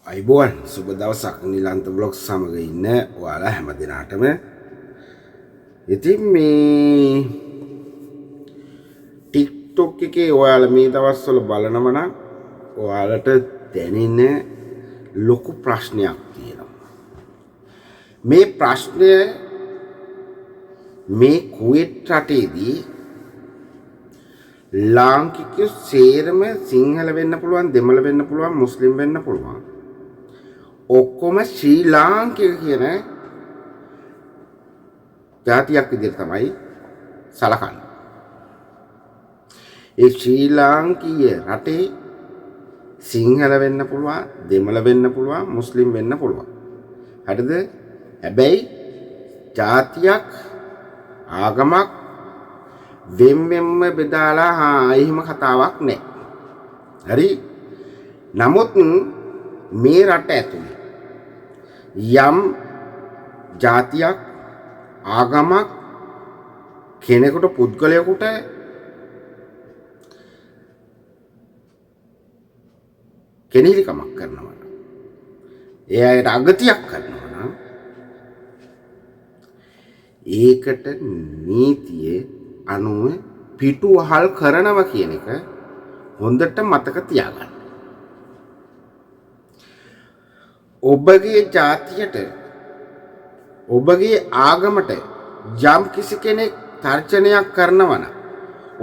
අයිබෝවන් සුබ දවසක් නිලන්ත බ්ලොග් සමග ඉන්න ඔයාලා හැම දිනාටම. ඉතින් මේ TikTok එකේ ඔයාලා මේ දවස්වල බලනව නම් ඔයාලට දැනෙන ලොකු ප්‍රශ්නයක් තියෙනවා. මේ ප්‍රශ්නය මේ කුවේට් රටේදී ලාංකිකයෝ සේරම සිංහල වෙන්න පුළුවන්, දෙමළ වෙන්න පුළුවන්, මුස්ලිම් වෙන්න පුළුවන්. ඔක්කොම ශ්‍රී ලාංකික කියන ජාතියක් විදිහට තමයි සලකන්නේ. ඒ ශ්‍රී ලාංකීය රටේ සිංහල වෙන්න පුළුවන්, දෙමළ වෙන්න පුළුවන්, මුස්ලිම් වෙන්න පුළුවන්. හරිද? හැබැයි ජාතියක් ආගමක් වෙන් වෙන්ම බෙදාලා හා එහෙම කතාවක් නෑ. හරි? නමුත් මේ රට ඇතුලේ යම් ජාතියක් ආගමක් කෙනෙකුට පුද්ගලයෙකුට කෙනෙහිලිකමක් කරනවා නම්, ඒ අයට අගතියක් කරනවා නම්, ඒකට නීතියේ අනුව පිටුවහල් කරනවා කියන එක හොඳට මතක තියාගන්න. ඔබගේ ජාතියට ඔබගේ ආගමට යම් කිසි කෙනෙක් තර්ජනයක් කරනවා නම්,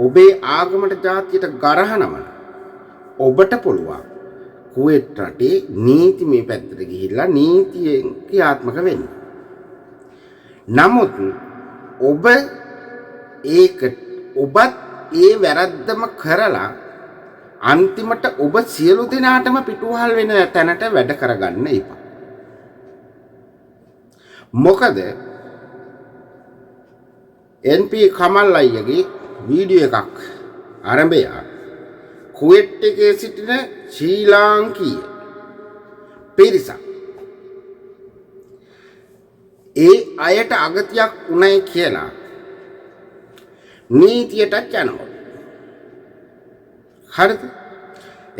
ඔබේ ආගමට ජාතියට ගරහනවා නම්, ඔබට පුළුවන් කුවේට් රටේ නීතිමය පැත්තට ගිහිල්ලා නීතියෙන් ක්‍රියාත්මක වෙන්න. නමුත් ඔබ ඒක ඔබත් ඒ වැරද්දම කරලා අන්තිමට ඔබ සියලු දෙනාටම පිටුවහල් වෙන තැනට වැඩ කරගන්න එපා. මොකද NP Kamal අයියගේ වීඩියෝ එකක් ආරම්භය කුවේට් එකේ සිටින ශ්‍රී ලාංකීය පිරිසක් ඒ අයට අගතියක් උණයි කියලා නීතියටත් යනවා. හරිද?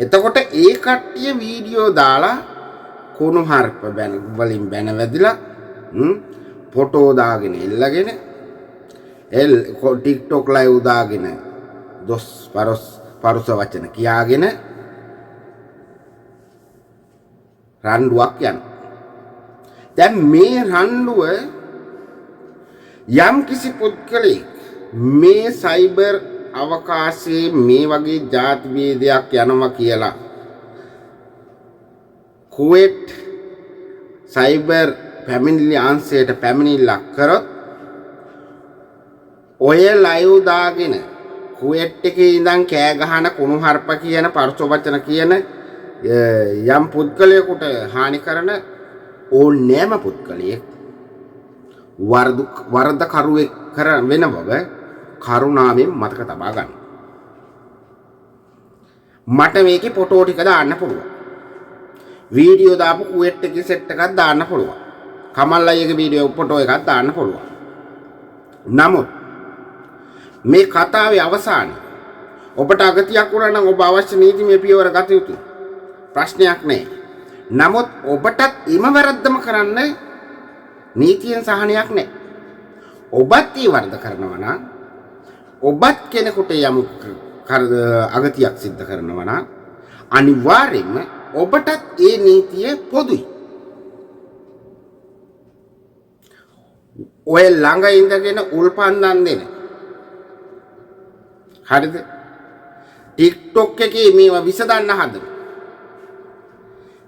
එතකොට ඒ කට්ටිය වීඩියෝ දාලා කුණු හarp වලින් බැන වැදිලා ෆොටෝ දාගෙන එල්ලගෙන TikTok live දාගෙන දොස් පරුස වචන කියාගෙන රණ්ඩුවක් යනවා. දැන් මේ රණ්ඩුව යම් කිසි පුද්ගලයෙක් මේ සයිබර් අවකාශයේ මේ වගේ ජාති භේදයක් යනවා කියලා කුවේට් සයිබර් පැමිණිලි අංශයට පැමිණිල්ලක් කරොත් ඔය ලයිව් දාගෙන කුවේට් එකේ ඉඳන් කෑ ගහන කුණු හarp කියන පරුස වචන කියන යම් පුද්ගලයෙකුට හානි කරන ඕනෑම පුද්ගලයෙක් වරදකරුවෙක් කර වෙන බව කරුණාවෙන් මතක තබා ගන්න. මට මේකේ ෆොටෝ ටික දාන්න පුළුවන්. වීඩියෝ දාපු කුවේට් එකේ සෙට් එකක් දාන්න පුළුවන්. කමල් අයියගේ වීඩියෝ ෆොටෝ එකක් දාන්න පුළුවන්. නමුත් මේ කතාවේ අවසානයේ ඔබට අගතියක් වුණා නම් ඔබ අවශ්‍ය නීතිමය පියවර ගත යුතුයි. ප්‍රශ්නයක් නෑ. නමුත් ඔබටත් එම වැරද්දම කරන්න නීතියෙන් සහනයක් නෑ. ඔබත් ඒ වරද කරනවා නම්, ඔබත් කෙනෙකුට යම් අගතියක් සිද්ධ කරනවා නම් අනිවාර්යයෙන්ම ඔබටත් ඒ නීතිය පොදුයි. ඔය ළඟ ඉඳගෙන උල්පන්දන් දෙන. හරිද? TikTok එකේ මේවා විසඳන්න හදන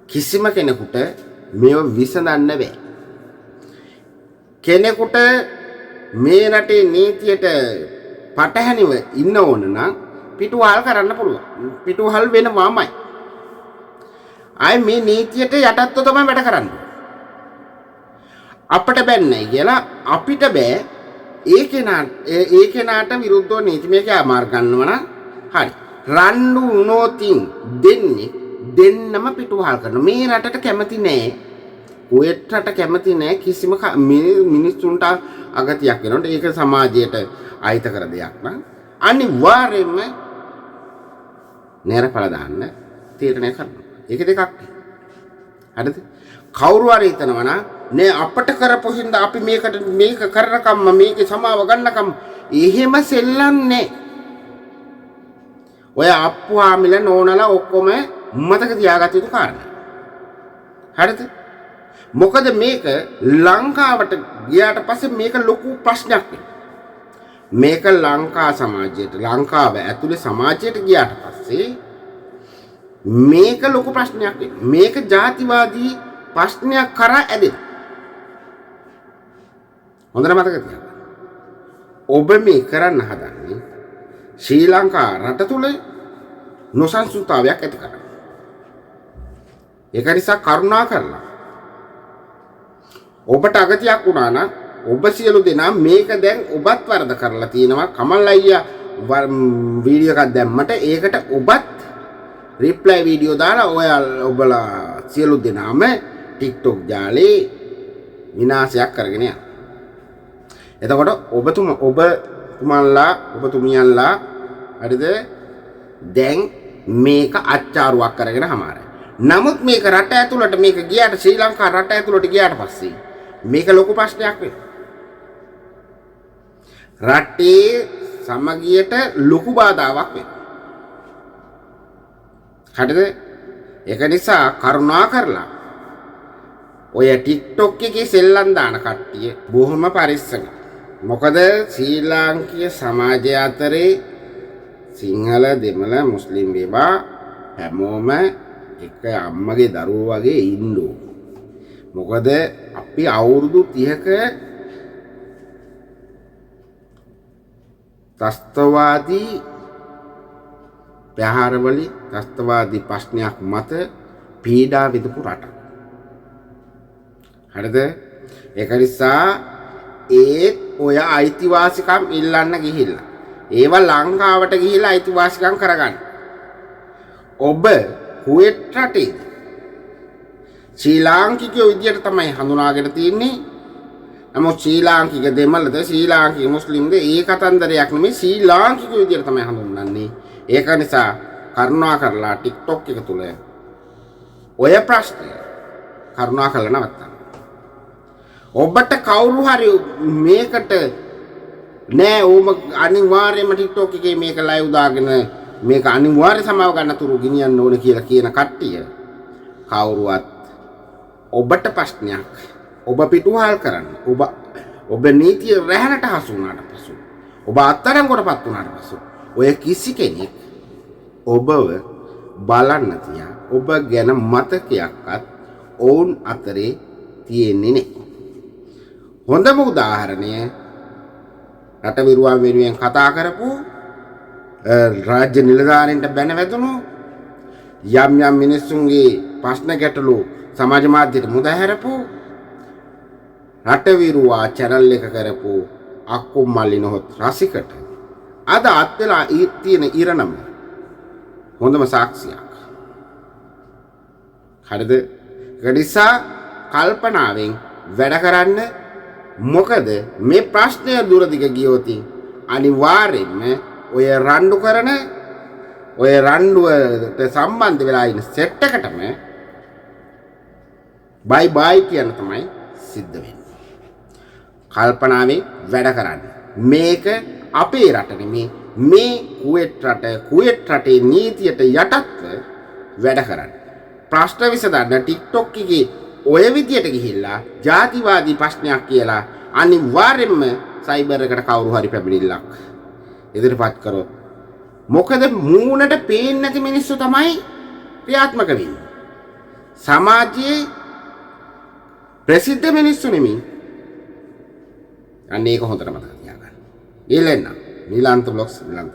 කිසිම කෙනෙකුට මේවා විසඳන්න බෑ. කෙනෙකුට මේ රටේ නීතියට පටහැනිව ඉන්න ඕන නම් පිටුවහල් කරන්න පුළුවන්. පිටුවහල් වෙනවාමයි. ආයේ මේ නීතියට යටත්ව තමයි වැඩ කරන්න. අපට බැන්නයි කියලා අපිට බෑ ඒ කෙනාට විරුද්ධව නීතිමය ක්‍රියාමාර්ග ගන්නවා නම් හරි. රණ්ඩු වුණොතින් දෙන්නේ දෙන්නම පිටුවහල් කරනවා. මේ රටට කැමති නෑ. කුවේට් රට කැමති නෑ කිසිම මේ මිනිස්සුන්ට අගතියක් වෙනකොට ඒක සමාජයට අහිත කර දෙයක් නම් අනිවාර්යයෙන්ම නෑරපල දාන්න තීරණය කරනවා. ඒක දෙකක් නේ. හරිද? කවුරු හරි හිතනවා නම් නෑ අපට කරපු හින්දා අපි මේකට මේක කරනකම්ම මේකේ සමාව ගන්නකම් එහෙම සෙල්ලම් නෑ. ඔය අප්පුහාමිල නෝනලා ඔක්කොම මතක තියාගත යුතු කාරණා. හරිද? මොකද මේක ලංකාවට ගියාට පස්සේ මේක ලොකු ප්‍රශ්නයක් වෙනවා. මේක ලංකා සමාජයට, ලංකාව ඇතුලේ සමාජයට ගියාට පස්සේ මේක ලොකු ප්‍රශ්නයක් වෙනවා. මේක ජාතිවාදී ප්‍රශ්නයක් කරා ඇදෙනවා. හොඳට මතක තියාගන්න. ඔබ මේ කරන්න හදන්නේ ශ්‍රී ලංකා රට තුල නොසන්සුන්තාවයක් ඇති කරන්න. ඒක නිසා කරුණා කරලා ඔබට අගතියක් වුණා නම් ඔබ සියලු දෙනා මේක දැන් ඔබත් වරද කරලා තියෙනවා. කමල් අයියා වීඩියෝ එකක් දැම්මට ඒකට ඔබත් රිප්ලයි වීඩියෝ දාලා ඔබලා සියලු දෙනාම TikTok ජාලේ විනාශයක් කරගෙන යනවා. එතකොට ඔබතුමන්ලා ඔබතුමියන්ලා හරිද, දැන් මේක අච්චාරුවක් කරගෙන හමාරයි. නමුත් මේක රට ඇතුළට මේක ගියාට, ශ්‍රී ලංකා රට ඇතුළට ගියාට පස්සේ මේක ලොකු ප්‍රශ්නයක් වෙනවා. රටේ සමගියට ලොකු බාධාවක් වෙනවා. හරිද? ඒක නිසා කරුණා කරලා ඔය TikTok එකේ සෙල්ලම් දාන කට්ටිය බොහොම පරිස්සමෙන්. මොකද ශ්‍රී ලාංකීය සමාජය අතරේ සිංහල, දෙමළ, මුස්ලිම් වේවා හැමෝම එක අම්මගේ දරුවෝ වගේ ඉන්න ඕන. මොකද අපි අවුරුදු 30ක ත්‍රස්තවාදී ප්‍රහාරවලින්, ත්‍රස්තවාදී ප්‍රශ්නයක් මත පීඩා විඳපු රටක්. හරිද? ඒක නිසා ඒත් ඔය අයිතිවාසිකම් ඉල්ලන්න ගිහිල්ලා ඒවා ලංකාවට ගිහිල්ලා අයිතිවාසිකම් කරගන්න. ඔබ කුවේට් රටේ ශ්‍රී ලාංකිකයෝ විදියට තමයි හඳුනාගෙන තියෙන්නේ. නමුත් ශ්‍රී ලාංකික දෙමළද ශ්‍රී ලාංකික මුස්ලිම්ද ඒ කතන්දරයක් නෙමෙයි, ශ්‍රී ලාංකිකයෝ විදියට තමයි හඳුන්වන්නේ. ඒක නිසා කරුණා කරලා TikTok එක තුල ඔය ප්‍රශ්නය කරුණා කරලා නවත්තන්න. ඔබට කවුරු හරි මේකට නෑ ඕම අනිවාර්යයෙන්ම TikTok එකේ මේක ලයිව් දාගෙන මේක අනිවාර්ය සමාව ගන්න තුරු ගෙනියන්න ඕන කියලා කියන කට්ටිය කවුරුවත් ඔබට ප්‍රශ්නයක්, ඔබ පිටුවහල් කරන්න, ඔබ නීතිය රැහැනට හසු වුණාට පසු, ඔබ අත්අඩංගුවටපත් වුණාට පසු ඔය කිසි කෙනෙක් ඔබව බලන්න තියා ඔබ ගැන මතකයක්වත් ඔවුන් අතරේ තියෙන්නේ නෑ. හොඳම උදාහරණය රටවිරුවන් වෙනුවෙන් කතා කරපු රාජ්‍ය නිලධාරීන්ට බැන වැදුණු යම් යම් මිනිස්සුන්ගේ ප්‍රශ්න ගැටලු සමාජ මාධ්‍යයට මුදා හැරපු රටවිරුවා චැනල් එක කරපු අක්කුම් මල්ලි නොහොත් රසිකට අද අත් වෙලා තියෙන ඉරණම හොඳම සාක්ෂියක්. හරිද? ඒක නිසා කල්පනාවෙන් වැඩ කරන්න. මොකද මේ ප්‍රශ්නය දුර දිග ගියොත් අනිවාර්යෙන්ම ඔය රණ්ඩු කරන ඔය රණ්ඩුවට සම්බන්ධ වෙලා ඉන්න සෙට් එකටම බයි බයි කියන්න තමයි සිද්ධ වෙන්නේ. කල්පනාවෙන් වැඩ කරන්න. මේක අපේ රට නෙමේ, මේ කුවේට් රට, කුවේට් රටේ නීතියට යටත්ව වැඩ කරන්න. ප්‍රශ්න විසඳන්න TikTok එකේ ඔය විදියට ගිහිල්ලා ජාතිවාදී ප්‍රශ්නයක් කියලා අනිවාර්යෙන්ම සයිබර් එකට කවුරු හරි පැමිණිල්ලක් ඉදිරිපත් කරොත්, මොකද මූණට පේන්නේ නැති මිනිස්සු තමයි ක්‍රියාත්මක වෙන්නේ. සමාජයේ ප්‍රසිද්ධ මිනිස්සු නෙමෙයි. අන්න ඒක හොඳට මතක තියාගන්න. ඊළඟ නිලාන්ත බ්ලොග්ස්, නිලාන්ත.